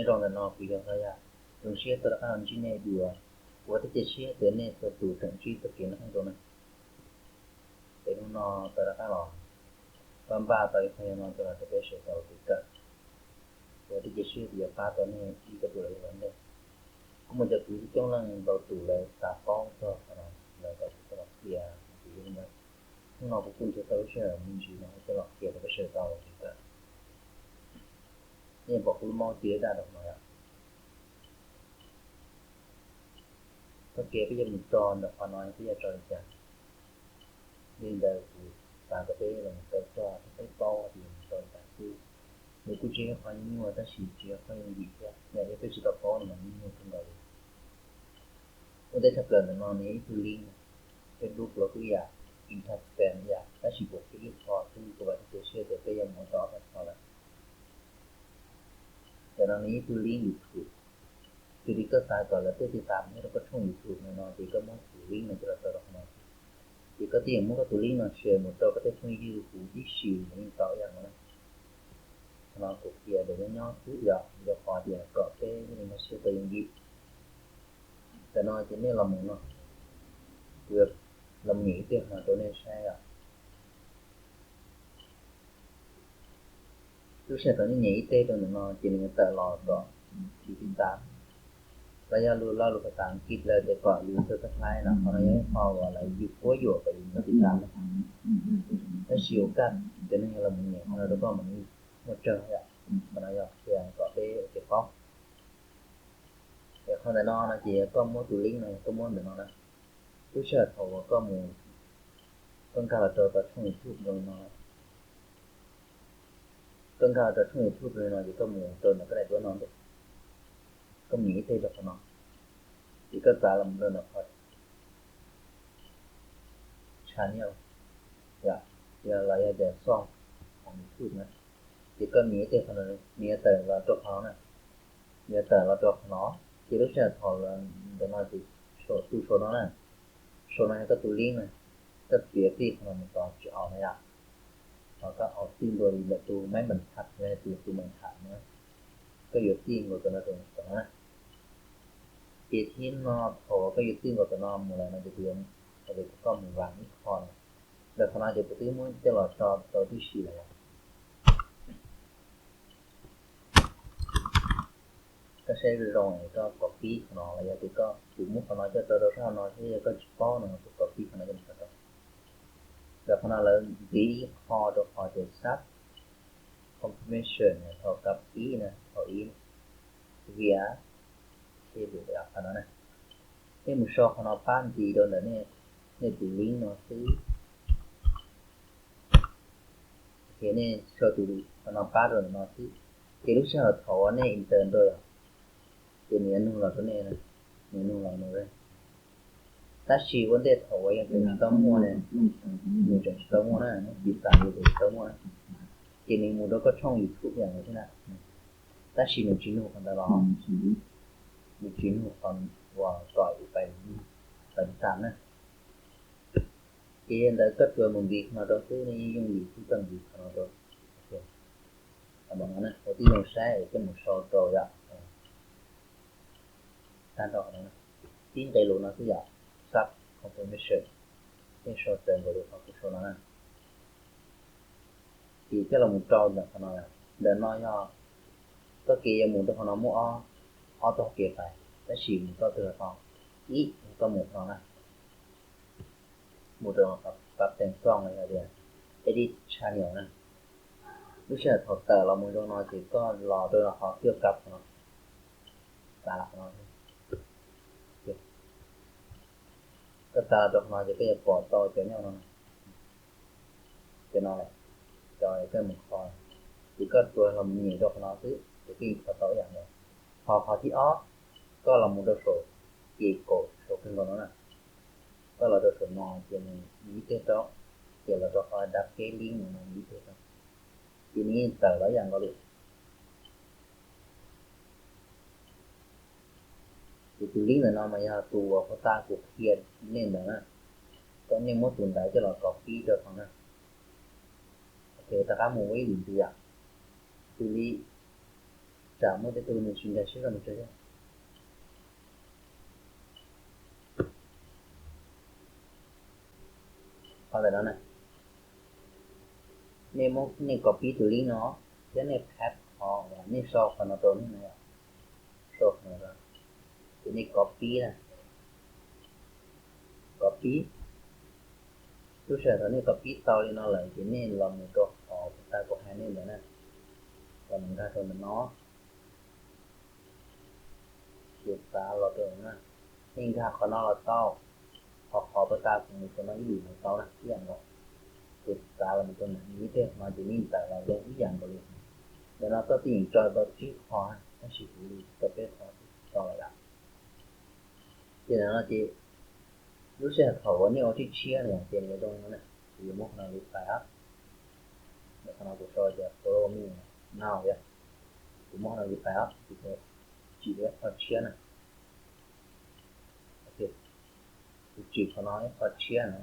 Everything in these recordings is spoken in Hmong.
Nyob rau ntawm no kuv yog Xav Yaj, zoo siab tau rov qab los ntsib nej dua. Kuv ua tej cia siab tias nej txhua tus tseem ntsib txoj kev noj qab nyob zoo na. Ces hnub no tau rov qab los pab npaj tau ib qho yog no coj los rau peb sawv daws ua kev kawm. Kuv ua tej cia siab tias yuav pab tau nej ib co dua los yog los ntej. Kuj muaj cov kwv tij coob leej ntau tus lawv xav paub txog qhov no, lawv kom kuv coj los qhia. Ces yog li ntawd, hnub no kuv kuj nrhiav tau lub sij hawm me ntsis no coj los qhia rau peb sawv daws ua kev kawm. Nej pom kuv lub mouse tiv daj rau qhov no yom. Txoj kev peb yuav mus tso ntawm qhov no peb yuav tso li cas? Yog li ntawd kuv xav kom peb los mus tau coj, peb paub tias mus tso li cas xwb. Nws kuj tsis yog qhov nyuaj nyuaj tab sis tsis yog qhov yooj yim thiab, yog peb tsis tau paub no mas nyuaj nyuaj kawg nkaus li. Ua ntej tshaj plaws ntawm no nws yog ib tug link, Facebook los kuj ib yam, Instagram ib yam, tab sis kuv qhia ib qho xwb, kuv vam thiab cia siab tias peb yuav mus ua tau ob peb qho lawm. Ntawm no nws yog ib tug link YouTube. Xws li koj xav kom lawv tuaj tiv tam nyob rau koj tshooj YouTube ntawm no ces koj muab tus link no coj los rau rau qhov no xwb. Ces koj twb yeej muab koj tus link no share mus rau koj tej phooj ywg huv tib si los yeej tau ib yam no na. Qhov no kuv qhia tias nyob nyob xwb yom, rau qhov tias kom peb thiaj li nkag siab tau yooj yim. Ntawm no ces nej los mus no, kuv los mus nyem ib teg qhov no rau nej saib yom. Lub sij hawm thaum nej nyem ib teg rau ntawm no ces nws yuav tawm los kom yus tiv tam, los yog lus lo lus phas xas Askiv lawv tias kom yus subscribe no, qhov no yog ib qho uas lawv yus quab yuam kom yus tiv tam. Tab sis ua kaj cov neeg los mus nyem qhov no rau koj mam li muaj tsawg yom. Qhov no yog qhia kom peb ua kev paub. Es qhov ntawm no no ces yog koj muab tus link no, koj muab ntawm no na. Lub sij hawm thaum uas koj mus, koj nkag los rau tom tshooj YouTube rau li no, koj nkag los rau tshooj YouTube rau li no ces koj mus rau ntawm koj daim duab no ntawm, koj mus nyem ib teg rau qhov no, ces koj txav los mus rau ntawm qhov channel, yog, yog los yog tias xoj hauv YouTube na, ces koj nyem ib teg qhov no, nws yuav tawm los rau qhov no na, nws yuav tawm los rau qhov no. Ces lub sij hawm thaum ntawm no ces saum, tus saum no na, saum no yog koj tus link na, koj txiav txij qhov no mus tod tsis aus na yom. Ho koj aus txij ntua li ntawm tus maiv npas thas los yog tus, tus npas thas na, koj yuav txij nkaus tus no rau tom no na. Ces thib no thaum koj yuav txij nkaus tom no mus lawm no ces kuv yuav, kuv yuav kom koj mus vam ib qho no. Ntawm qhov no ces kuv twb muab coj los tso tau tib si lawm. Koj saib zoo zoo es koj copy qhov no los yog tias koj, kuv muab qhov no coj tso rau sab hauv no thiab yog koj tsis paub no kuv copy qhov no coj mus tso rau. Ntawm qhov no lawv ntxiv ib qho rau qhov tias sub confirmation thaum kab ib na, thaum ib via table qhov no na. Nej mus sau qhov no pab ntxiv rau ntawm nej tus link no xwb. Ces nej sau tus qhov no pab rau ntawm no xwb. Ces lub sij hawm thaum uas nej enter rau yom, ces nws yuav nug los rau nej, nws nug los no. Tab sis ua ntej thaum uas yog tseem tsis tau muaj ne, nws tseem tsis tau muaj na, nws tsis tau muaj na, ces nws mus rau koj tshooj YouTube yam no thiab na. Tab sis nws tsis nug qhov ntawd los, nws tsis nug qhov uas kom yus pais, pais tam na. Ces yog ntawd koj tsuas mus nqis qhov no rau xwb, nej yooj yim xwb koj nqis qhov no rau. Ua tib zoo saib es koj mus sau rau yom. Tag nrho qhov no, tib nqe lus no xwb yom, sub confirmation, nej sau raws nkaus li qhov kuv sau no na. Ces coj los mus rau ntawm qhov no, ntawm no yog txoj kev yuav mus rau qhov no muaj ob, ob txoj kev pais, tab sis mus txoj twg los tau. Ib, koj mus qhov no na, mus rau qhov pab teem xoj los yog tias edit channel na. Lub sij hawm thaum tawm los mus rau no ces koj los rau qhov cuaj kab qhov no, xav los qhov no, koj xav los rau qhov no ces koj yuav pom tau cov nyob no, cov no lawm, cov koj mus kho, ces koj tsuas los mus nyem rau qhov no xwb ces koj yeej kho tau ib yam nkaus. Ho qhov thib ob, koj los mus rau saum, ces kaum saum kawg nkaus no na, koj los rau saum no ces nws ib teg rau, ces los rau qhov dab keb lib no nws ib teg rau, ces nws yeej tawm los ib yam nkaus li. Ces tus lib ntawm no mas yog tus uas puag ta kuv qhia nej ntawd na, kom nej muab tus ntawd coj los copy rau qhov na. Ok, rov qab mus ua ib lwm ntxiv yom. Tus lib Tsam muaj tej tug nws tsis nkag siab rau mus tso thiab. Qhov ntawm no na, nej muab, nej copy tus link no thiab nej paste qhov uas nej sau qhov no rau nej na, sau qhov no rau, ces nej copy na, copy. Lub sij hawm thaum nej copy tau li no lawm ces nej los mus rau qhov puag ta kuv hais nej ntawd na, los mus nkag rau ntawm no, ces txav los rau na, nej nkag qhov no los tau, ho qhov puag ta kuv mus rau no ib yam los tau na, ib yam nkaus. Ces txav los mus rau ntawm ib teg no ces nej ntawm los zoo ib yam nkaus li. Ntawm no koj twb yeej tso tau tsib qho, tab sis kuv li tau peb qho xwb tau lawm yom. Ces ntawm no ces lub sij hawm thaum uas nej ua tshiab tshiab no ces nws yuav zoo no na, ces yuav muab qhov no li pais os. Ntawm qhov no kuv sau tias follow me now yom, kuv muab qhov no li pais os, ces tsim ib qho tshiab na. Kuv tsim qhov no ib qho tshiab na,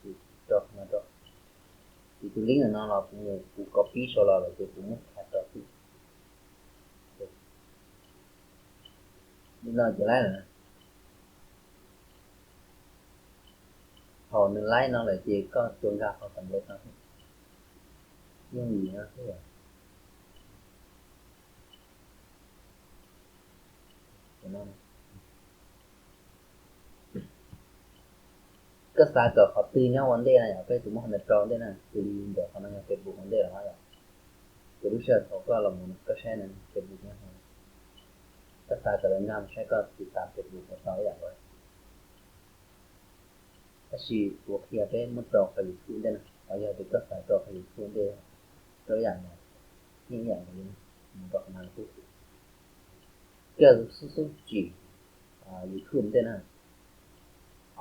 ces rau qhov no rau. Ces tus link ntawm no los kuv mus kuv copy sau los lawm ces kuv muab thav rau xwb. Li no ces laib lawm. Thaum nws laib no lawm ces koj tsuas nkag qhov xam lej no xwb, yooj yim no xwb. Koj xav kom qhov twg nyob ua ntej na yom, peb tus muab qhov ntawd rau ntej na, xws li ntawm qhov no yog Facebook ua ntej los yom. Ces lub sij hawm thaum koj los mus koj saib na Facebook nyob qhov no, koj xav kom lawv nkag mus saib koj tiv tam Facebook puas tau ib yam nkaus. Tab sis kuv qhia peb muab rau qhov YouTube ntej na, ho yog tias koj xav rau qhov YouTube ntej, rau ib yam nkaus, yeej ib yam nkaus li, mus rau qhov no xwb. Koj xub xub tsim YouTube ntej na,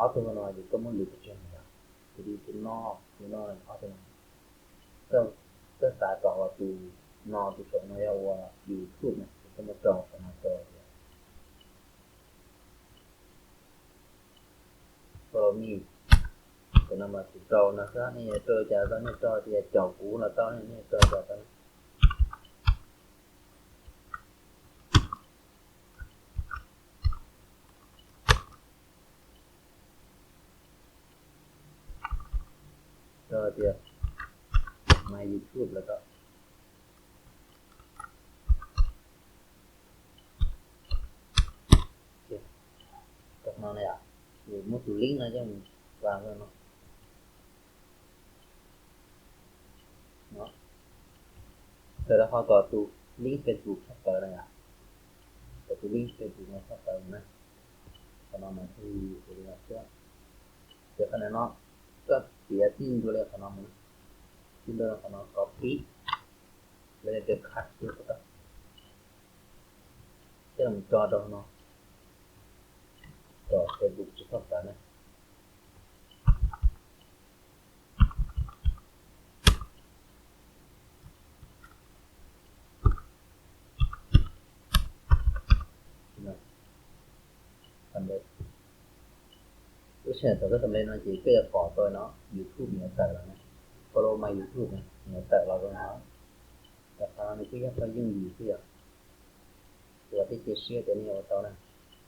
ob tug no ces koj muab lwv pes tsawg no yom, xws li tus no, tus no, ob tug no. Koj xav kom ua tus no tus saum no yog ua YouTube na, ces koj muab rau qhov no rau tias follow me. Tus no mas kuv rau no xwb, nej yuav rau cas tau, nej rau tias caum kuv los tau, nej rau cas tau. Rau tias my YouTube los tau. Rau no na yom, ces muab tus link no coj mus pab no. Tawm rau qhov kom tus link Facebook txhob tawm na yom, kom tus link Facebook no txhob tawm na. Qhov no mas ua li no xwb. Ces qhov no koj piav txij ntua li qhov no mus, txij ntua li qhov no copy, lawv tias cut tuaj, coj los tso rau no, kom Facebook tsis txhob tawm na. Lub sij hawm thaum koj xam lej no ces koj yuav pom tau no YouTube nws yuav tawm los na, follow my YouTube nws yuav tawm los rau no. Rau qhov no nws kuj yog qhov yooj yim xwb yom. Ua thiab cia siab tias nej ua tau na,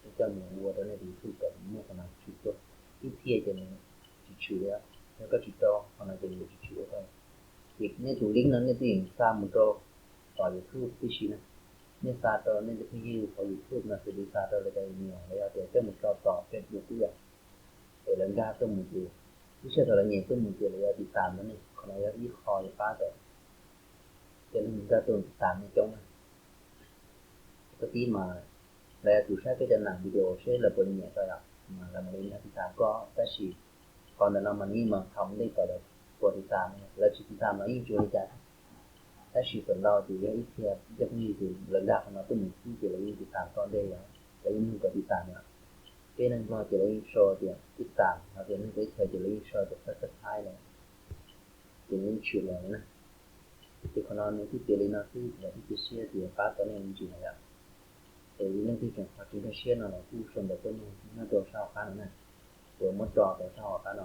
nej coj mus ua rau nej tus YouTube kom muaj qhov no tshwm tuaj. Ib txhia ces nws tsis tshwm li, yog koj tsis rau qhov no ces nws tsis tshwm ua tau. Ces nej tus link no nej twb yeej xa mus rau tom YouTube tib si na, nej xa rau nej cov phooj ywg hauv YouTube no xws li xa rau lawv cov email los yog tias coj mus rau tom Facebook ib yam, es lawv nkag tuaj mus ces lub sij hawm thaum lawv nyem tuaj mus ces lawv yuav tiv tam rau nej, qhov no yog ib qho yuav pab tau cov neeg nkag tuaj tiv tam nej coob na. Koj tib mas lawv yuav tsum saib peb cov nam video seb lawv puas li nyiam koj yom, mas lawv mam li nkag tiv tam koj. Tab sis qhov ntawm no mas nws yeej mas thaum ntej kom lawv puas tiv tam, lawv tsis tiv tam los yeej tsis ua li cas thiab. Tab sis feem ntau ces yog ib txhia cov phooj ywg ces lawv nkag qhov no tuaj mus xwb ces lawv yeej tiv tam koj ntej yom, lawv yeej nug kom tiv tam yom. Peb neeg Nplog ces lawv yeej sau tias tiv tam, ho tias neeg teb chaws ces lawv yeej sau tias subscribe na, ces nws yeej tshwm los na. Ces qhov no nws twb piav li no xwb, lawv twb cia siab tias pab tau nej me ntsis na yom. Es yog leej twg tseem ho tsis nkag siab no los kuj sau ntawv tuaj nug nyob rau sab hauv qab no na, kuv muab tso rau sab hauv qab no,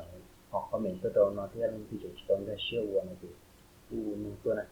ho comment tuaj rau no thiab, leej twg tseem tsis tau nkag siab ua no ces kuj nug tuaj na.